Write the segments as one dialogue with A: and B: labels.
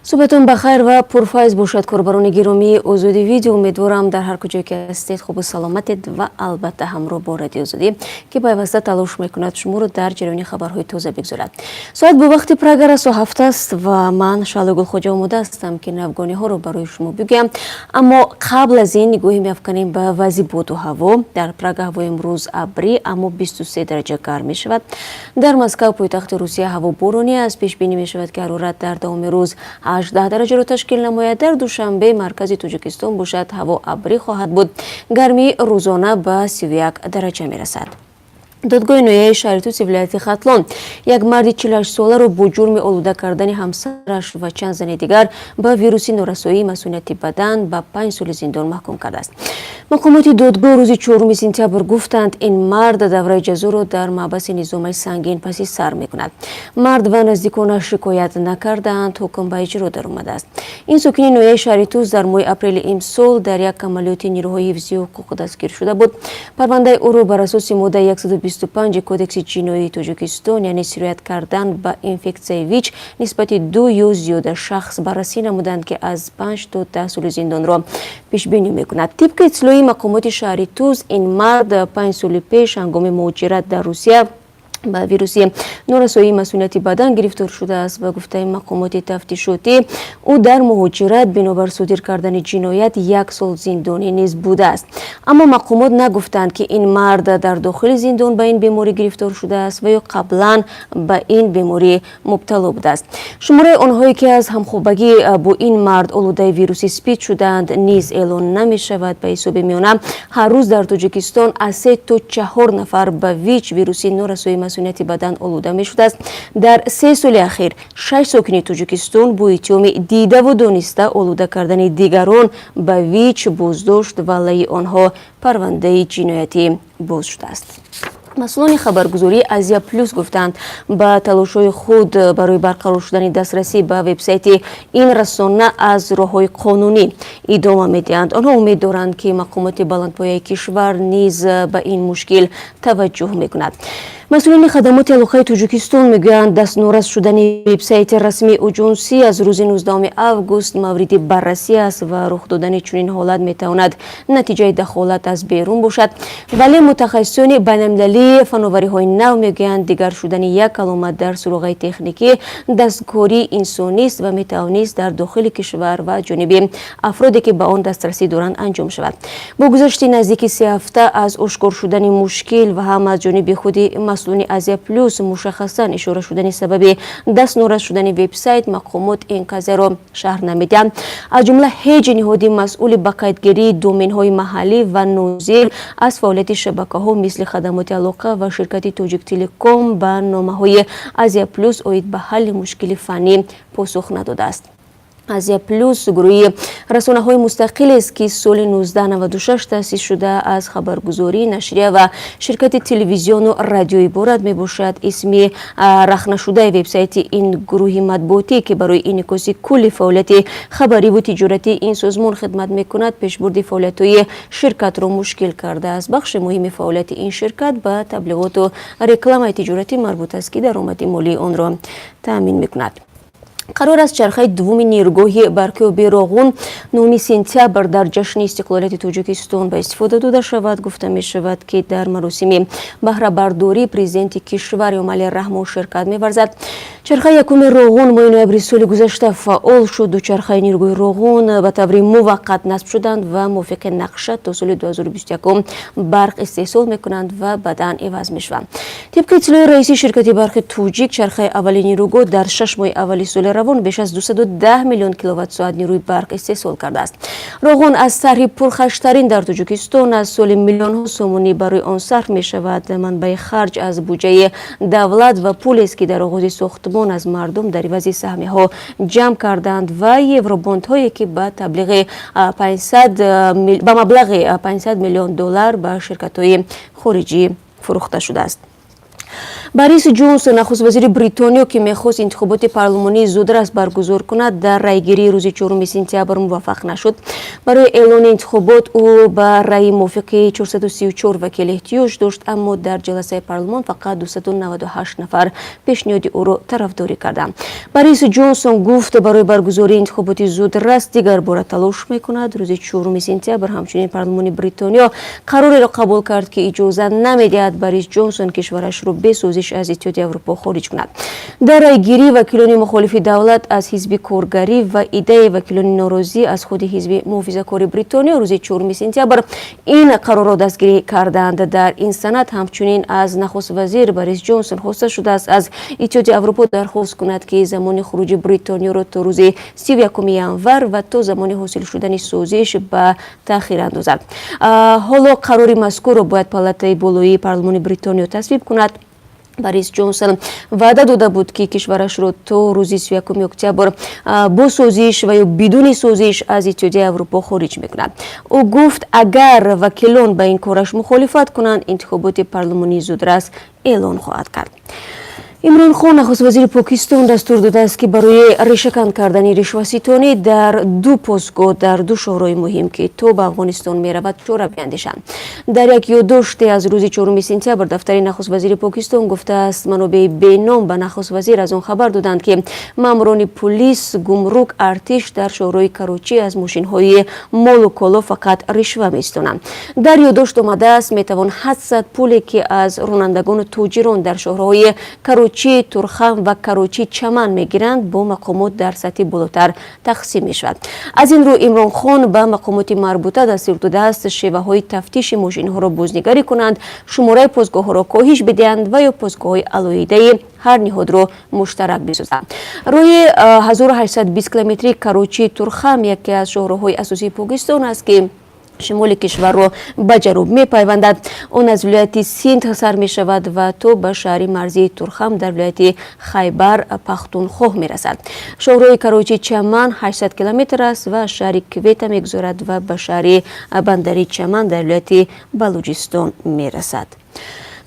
A: Субҳатон бахайр ва пурфайз бошад, корбарони гиромии Озодӣ Видео. Умедворам, дар ҳар куҷое ки ҳастед, хубу саломатед ва албатта ҳамроҳ бо Радиои Озодӣ, ки пайваста талош мекунад шуморо дар ҷараёни хабарҳои тоза бигзорад. Соат бо вақти Прага расо 7 аст ва ман, Шаҳло Гулхоҷа, омода ҳастам, ки навгониҳоро барои шумо бигӯям. Аммо қабл аз ин нигоҳе меафканем ба вазъи боду ҳаво. Дар Прага ҳаво имрӯз абрӣ, аммо 23 дараҷа гарм мешавад. Дар Москав, пойтахти Русия, ҳаво боронӣ аст. Пешбинӣ мешавад, ки ҳарорат дар давоми рӯз 18 дараҷаро ташкил намояд. Дар Душанбе, маркази Тоҷикистон, бошад, ҳаво абрӣ хоҳад буд. Гармии рӯзона ба 31 дараҷа мерасад. Додгоҳи ноҳияи шаҳри Туси вилояти Хатлон як марди 48-соларо бо ҷурми олуда кардани ҳамсараш ва чанд зани дигар ба вируси норасоии масунияти бадан ба 5 соли зиндон маҳкум кардааст. Мақомоти додгоҳ рӯзи 4 сентябр гуфтанд, ин мард давраи ҷазоро дар маҳбаси низомаи сангин паси сар мекунад. Мард ва наздиконаш шикоят накардаанд, ҳукм ба иҷро даромадааст. Ин сокини ноҳияи шаҳри Тус дар моҳи апрели имсол дар як амалиёти нирӯҳои ҳифзи ҳуқуқ дастгир шуда буд. Парвандаи ӯро бар асоси моддаи 125 Кодекси ҷиноии Тоҷикистон, яъне сироят кардан ба инфексияи ВИЧ нисбати ду ё зиёда шахс, баррасӣ намуданд, ки аз 5 то 10 соли зиндонро пешбинӣ мекунад. Тибқи иттилои мақомоти шаҳри Тус, ин мард 5 соли пеш ҳангоми муҳоҷират дар Русия ба вируси норасоии масунияти бадан гирифтор шудааст. Ба гуфтаи мақомоти тафтишотӣ, ӯ дар муҳоҷират бинобар содир кардани ҷиноят як сол зиндонӣ низ будааст. Аммо мақомот нагуфтанд, ки ин мард дар дохили зиндон ба ин беморӣ гирифтор шудааст ва ё қаблан ба ин беморӣ мубтало будааст. Шумораи онҳое, ки аз ҳамхобагӣ бо ин мард олудаи вируси СПИД шудаанд, низ эълон намешавад. Ба ҳисоби миёна ҳар рӯз дар Тоҷикистон аз 3 то 4 нафар ба ВИЧ, вируси норасоии масунияти бадан, олуда мешудааст. Дар 3 соли ахир шаш сокини Тоҷикистон бо иттиҳоми дидаву дониста олуда кардани дигарон ба ВИЧ боздошт ва алайҳи онҳо парвандаи ҷиноятӣ боз шудааст. Масъулони хабаргузории Азия Плюс гуфтанд, ба талошҳои худ барои барқарор шудани дастрасӣ ба вебсайти ин расона аз роҳҳои қонунӣ идома медиҳанд. Онҳо умед доранд, ки мақомоти баландпояи кишвар низ ба ин мушкил таваҷҷӯҳ мекунад. Масъулини хадамоти алоқаи Тоҷикистон мегӯянд, дастнорас шудани вебсайти расмии оҷонсӣ аз рӯзи 19 август мавриди баррасӣ аст ва рух додани чунин ҳолат метавонад натиҷаи дахолат аз берун бошад. Вале мутахассисони байналмилалии фановариҳои нав мегӯянд, дигар шудани як аломат дар суроғаи техникӣ дасткории инсонист ва метавонист дар дохили кишвар ва ҷониби афроде, ки ба он дастрасӣ доранд, анҷом шавад. Бо гузашти наздики 3 ҳафта аз ошкор шудани мушкил ва ҳам аз ҷониби худи масъулони Азия Плюс мушаххасан ишора шудани сабаби дастнорас шудани вебсайт, мақомот ин қазияро шарҳ намедиҳанд. Аз ҷумла ҳеҷ ниҳоди масъули ба қайдгирии доменҳои маҳаллӣ ва нозир аз фаъолияти шабакаҳо, мисли хадамоти алоқа ва ширкати Тоҷиктелеком, ба номаҳои Азия Плюс оид ба ҳалли мушкили фаннӣ посух надодааст. Азия Плюс гурӯҳи расонаҳои мустақилест, ки соли 1996 таъсис шуда, аз хабаргузорӣ, нашрия ва ширкати телевизиону радио иборат мебошад. Исми рахнашудаи вебсайти ин гурӯҳи матбуотӣ, ки барои инъикоси кулли фаъолияти хабариву тиҷоратии ин созмон хидмат мекунад, пешбурди фаъолиятҳои ширкатро мушкил кардааст. Бахши муҳими фаъолияти ин ширкат ба таблиғоту рекламаи тиҷоратӣ марбут аст, ки даромади молии онро таъмин мекунад. Қарор аст чархаи дуввуми нерӯгоҳи барқи оби Роғун 9 сентябр дар ҷашни истиқлолияти Тоҷикистон ба истифода дода шавад. Гуфта мешавад, ки дар маросими баҳрабардорӣ президенти кишвар Эмомалӣ Раҳмон ширкат меварзад. Чархаи якуми Роғун моҳи ноябри соли гузашта фаъол шуд. Ду чархаи нерӯгоҳи Роғун ба таври муваққат насб шуданд ва мувофиқи нақша то соли 2021 барқ истеҳсол мекунанд ва баъдан иваз мешаванд. Тибқи иттилои раиси ширкати барқи Тоҷик, чархаи аввали нерӯгоҳ дар 6 моҳи аввали соли равон беш аз 210 миллион киловатт-соат нерӯи барқ истеҳсол кардааст. Роғун аз тарҳи пурхарҷтарин дар Тоҷикистон аст. Соли миллионҳо сомонӣ барои он сарф мешавад. Манбаи харҷ аз буҷаи давлат ва пулест, ки дар оғози сохтмон аз мардум дар ивази саҳмияҳо ҷамъ карданд, ва евробондҳое, ки ба таблиғи ба маблағи 500 миллион доллар ба ширкатҳои хориҷӣ фурӯхта шудааст. Борис Ҷонсон, нахуствазири Бритониё, ки мехост интихоботи парлумонии зудрас баргузор кунад, дар райгирии рӯзи 4 сентябр муваффақ нашуд. Барои эълони интихобот ӯ ба раъи мувофиқи 434 вакил эҳтиёҷ дошт, аммо дар ҷаласаи парлумон фақат 298 нафар пешниҳоди ӯро тарафдорӣ карданд. Борис Ҷонсон гуфт, барои баргузории интихоботи зудрас дигар бора талош мекунад. Рӯзи 4 сентябр ҳамчунин парлумони Бритониё қарореро қабул кард, ки иҷоза намедиҳад Борис Ҷонсон кишварашро бе созиш аз Иттиҳоди Аврупо хориҷ кунад. Дар райгирӣ вакилони мухолифи давлат аз ҳизби коргарӣ ва иддаи вакилони норозӣ аз худи ҳизби муҳофизакори Бритониё рӯзи 4 сентябр ин қарорро дастгирӣ карданд. Дар ин санад ҳамчунин аз нахуствазир Борис Ҷонсон хоста шудааст, аз Иттиҳоди Аврупо дархост кунад, ки замони хуруҷи Бритониёро то рӯзи 31 январ ва то замони ҳосил шудани созиш ба таъхир андозад. Ҳоло қарори мазкурро бояд палатаи болоии парлумони Бритониё тасвиб кунад. Борис Ҷонсон ваъда дода буд, ки кишварашро то рӯзи 31 октябр бо созиш ва ё бидуни созиш аз Иттиҳодияи Аврупо хориҷ мекунад. Ӯ гуфт, агар вакилон ба ин кораш мухолифат кунанд, интихоботи парлумонии зудрас эълон хоҳад кард. Имрон Хон, нахуствазири Покистон, дастур додааст, ки барои решакан кардани ришваситонӣ дар ду постгоҳ дар ду шоҳроҳи муҳим, ки то ба Афғонистон меравад, чора биандешанд. Дар як ёддоште аз рӯзи 4 сентябр дафтари нахуствазири Покистон гуфтааст, манобеи беном ба нахуствазир аз он хабар доданд, ки маъмурони пулис, гумрук, артиш дар шоҳроҳи Карочӣ аз мошинҳои молу коло фақат ришва меситонанд. Дар ёддошт омадааст, метавон ҳадс зад, пуле ки аз ронандагону тоҷирон дар шоҳроҳҳои Карочӣ Турхам ва Карочӣ Чаман мегиранд, бо мақомот дар сатҳи болотар тақсим мешавад. Аз ин рӯ Имрон Хон ба мақомоти марбута дастур додааст, шеваҳои тафтиши мошинҳоро бознигарӣ кунанд, шумораи постгоҳҳоро коҳиш бидиҳанд ва ё постгоҳҳои алоҳидаи ҳар ниҳодро муштарак бисозанд. Роҳи 1820 километрии Карочи Турхам яке аз шоҳроҳҳои асосии Покистон аст, ки шимоли кишварро ба ҷануб мепайвандад. Он аз вилояти Синд сар мешавад ва то ба шаҳри марзии Турхам дар вилояти Хайбар Пахтунхоҳ мерасад. Шоҳроҳи Карочи Чаман 800 километр аст ва аз шаҳри Квета мегузарад ва ба шаҳри бандари Чаман дар вилояти Балуҷистон мерасад.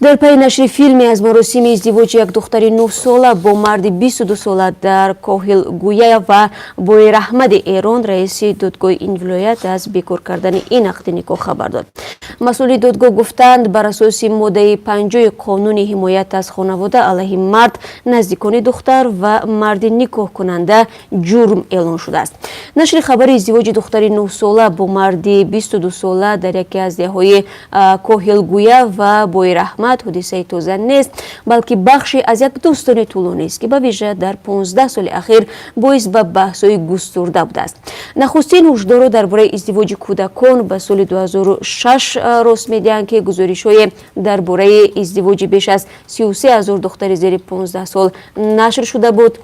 A: Дар пайи нашри филме аз маросими издивоҷи як духтари 9-сола бо марди 22-сола дар Коҳилгӯя ва Боираҳмади Эрон, раиси додгоҳи ин вилоят аз бекор кардани ин ақди никоҳ хабар дод. Масъули додгоҳ гуфтанд, бар асоси моддаи 50-и қонуни ҳимоят аз хонавода алайҳи мард, наздикони духтар ва марди никоҳкунанда ҷурм эълон шудааст. Нашри хабари издивоҷи духтари 9-сола бо марди 22-сола дар яке аз деҳҳои Коҳилгӯя ва Боираҳмад ҳодисаи тоза нест, балки бахше аз як достони тӯлонист, ки ба вижа дар 15 соли ахир боис ба баҳсҳои густурда будааст. Нахустин ҳушдорро дар бораи издивоҷи кӯдакон ба соли 2006 рост медиҳанд, ки гузоришҳое дар бораи издивоҷи беш аз 33 ҳазор духтари зери 15 сол нашр шуда буд.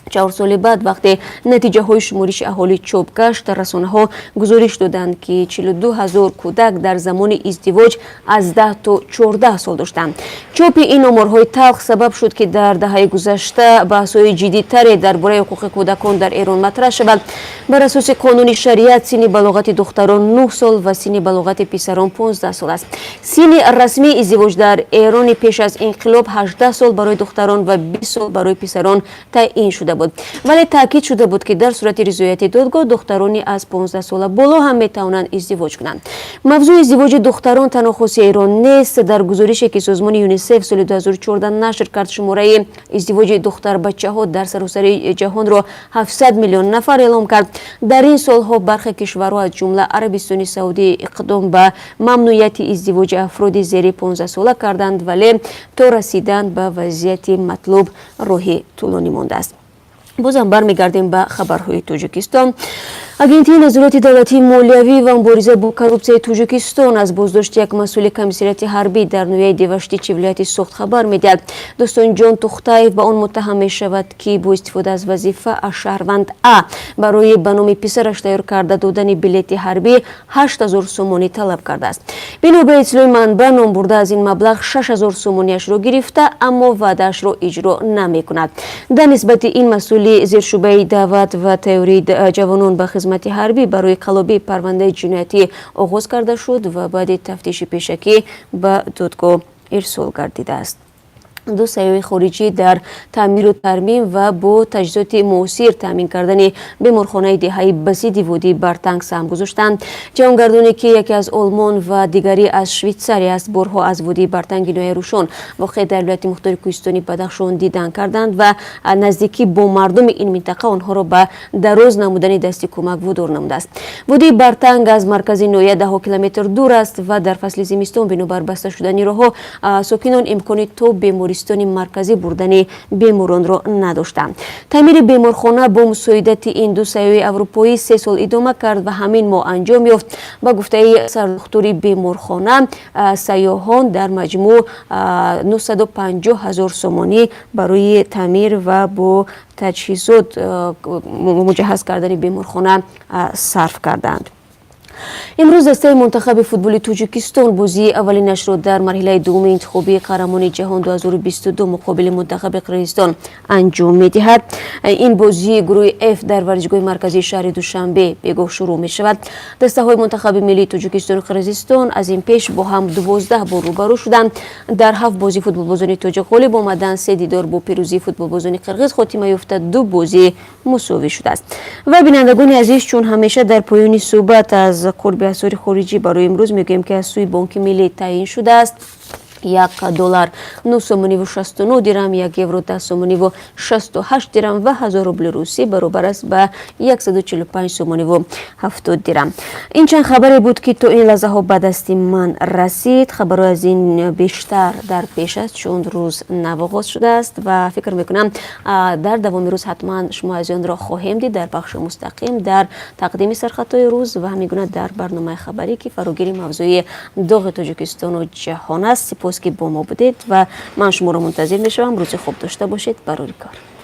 A: 4 соли баъд, вақте натиҷаҳои шумориши аҳолӣ чоп гашт, расонаҳо гузориш доданд, ки 42 ҳазор кӯдак дар замони издивоҷ аз 10 то 14 сол доштанд. Чопи ин оморҳои талх сабаб шуд, ки дар даҳаи гузашта баҳсҳои ҷиддитаре дар бораи ҳуқуқи кӯдакон дар Эрон матраҳ шавад. Бар асоси қонуни шариат, синни балоғати духтарон 9 сол ва синни балоғати писарон 15 сол аст. Синни расмии издивоҷ дар Эрони пеш аз инқилоб 18 сол барои духтарон ва 20 сол барои писарон таъин шуда буд, вале таъкид шуда буд, ки дар сурати ризояти додгоҳ духтарони аз 15 сола боло ҳам метавонанд издивоҷ кунанд. Мавзӯи издивоҷи духтарон танҳо хоси Эрон нест. Дар гузорише, ки созмони ЮНИСЕФ соли 2014 нашр кард, шумораи издивоҷи духтарбачаҳо дар саросари ҷаҳонро 700 миллион нафар эълом кард. Дар ин солҳо бархе кишварҳо, аз ҷумла Арабистони Саудӣ, иқдом ба мамнӯияти издивоҷи афроди зери 15 сола карданд, вале то расидан ба вазъияти матлуб роҳи тӯлонӣ мондааст. Бозам бармегардем ба хабарҳои Тоҷикистон. Агентии назорати давлатии молиявӣ ва мубориза бо коррупсияи Тоҷикистон аз боздошти як масъули комиссариати ҳарбӣ дар ноҳияи Деваштичи вилояти Суғд хабар медиҳад. Достонҷон Тухтаев ба он муттаҳам мешавад, ки бо истифода аз вазифа аз шаҳрванд А барои ба номи писараш тайёр карда додани билети ҳарбӣ 8000 сомонӣ талаб кардааст. Бино ба иттилои манбаъ, номбурда аз ин маблағ 6000 сомониашро гирифта, аммо ваъдаашро иҷро намекунад. Дар нисбати ин масъули зершӯъбаи даъват ва тайёрии ҷавонон ба хизмати ҳарбӣ барои қаллобӣ парвандаи ҷиноятӣ оғоз карда шуд ва баъди тафтиши пешакӣ ба додгоҳ ирсол гардидааст. Ду сайёҳи хориҷӣ дар таъмиру тармим ва бо таҷҳизоти муосир таъмин кардани беморхонаи деҳаи Басиди водии Бартанг саҳм гузоштанд. Ҷаҳонгардоне, ки яке аз Олмон ва дигаре аз Швейтсария аст, борҳо аз водии Бартанги ноҳияи Рӯшон, воқеъ дар вилояти мухтори кӯҳистони Бадахшон, дидан карданд ва наздикӣ бо мардуми ин минтақа онҳоро ба дароз намудани дасти кӯмак водор намудааст. Водии Бартанг аз маркази ноҳия даҳо километр дур аст ва дар фасли зимистон, бинобар баста шудани роҳҳо, сокинон имкони то бемористони марказӣ бурдани беморонро надоштанд. Таъмири беморхона бо мусоидати ин ду сайёҳи аврупоӣ 3 сол идома кард ва ҳамин моҳ анҷом ёфт. Ба гуфтаи сардухтури беморхона, сайёҳон дар маҷмӯъ 950 ҳазор сомонӣ барои таъмир ва бо таҷҳизот муҷаҳҳаз кардани беморхона сарф карданд. Имрӯз дастаи мунтахаби футболи Тоҷикистон бозии аввалинашро дар марҳилаи дуввуми интихобии қаҳрамони ҷаҳон 2022 муқобили мунтахаби Қирғизистон анҷом медиҳад. Ин бозии гурӯҳи Ф дар варзишгоҳи марказии шаҳри Душанбе бегоҳ шурӯъ мешавад. Дастаҳои мунтахаби миллии Тоҷикистону Қирғизистон аз ин пеш бо ҳам 12 бор рӯбарӯ шуданд. Дар ҳафт бозӣ футболбозони тоҷик ғолиб омаданд, се дидор бо пирӯзии футболбозони қирғиз хотима ёфта, ду бозӣ мусовӣ шудааст. Ва, бинандагони азиз, чун ҳамеша дар поёни суҳбат аз қурби асъори хориҷӣ барои имрӯз мегӯем, ки аз сӯи Бонки Миллӣ таъйин шудааст: 1 доллар 9 сомониву 69 дирам, 1 евро 10 сомониву 68 дирам ва 1000 рубли русӣ баробар аст ба 145 сомониву 70 дирам. Ин чанд хабаре буд, ки то ин лаҳзаҳо ба дасти ман расид. Хабарҳои аз ин бештар дар пеш аст, чун рӯз нав оғоз шудааст ва фикр мекунам, дар давоми рӯз ҳатман шумо азизонро хоҳем дид дар бахши мустақим, дар тақдими сархатҳои рӯз ва ҳамин гуна дар барномаи хабарӣ, ки фарогири мавзӯи доғи Тоҷикистону ҷаҳон аст. Сипос, ки бо мо будед, ва ман шуморо мунтазир мешавам. Рӯзи хуб дошта бошед. Барори кор.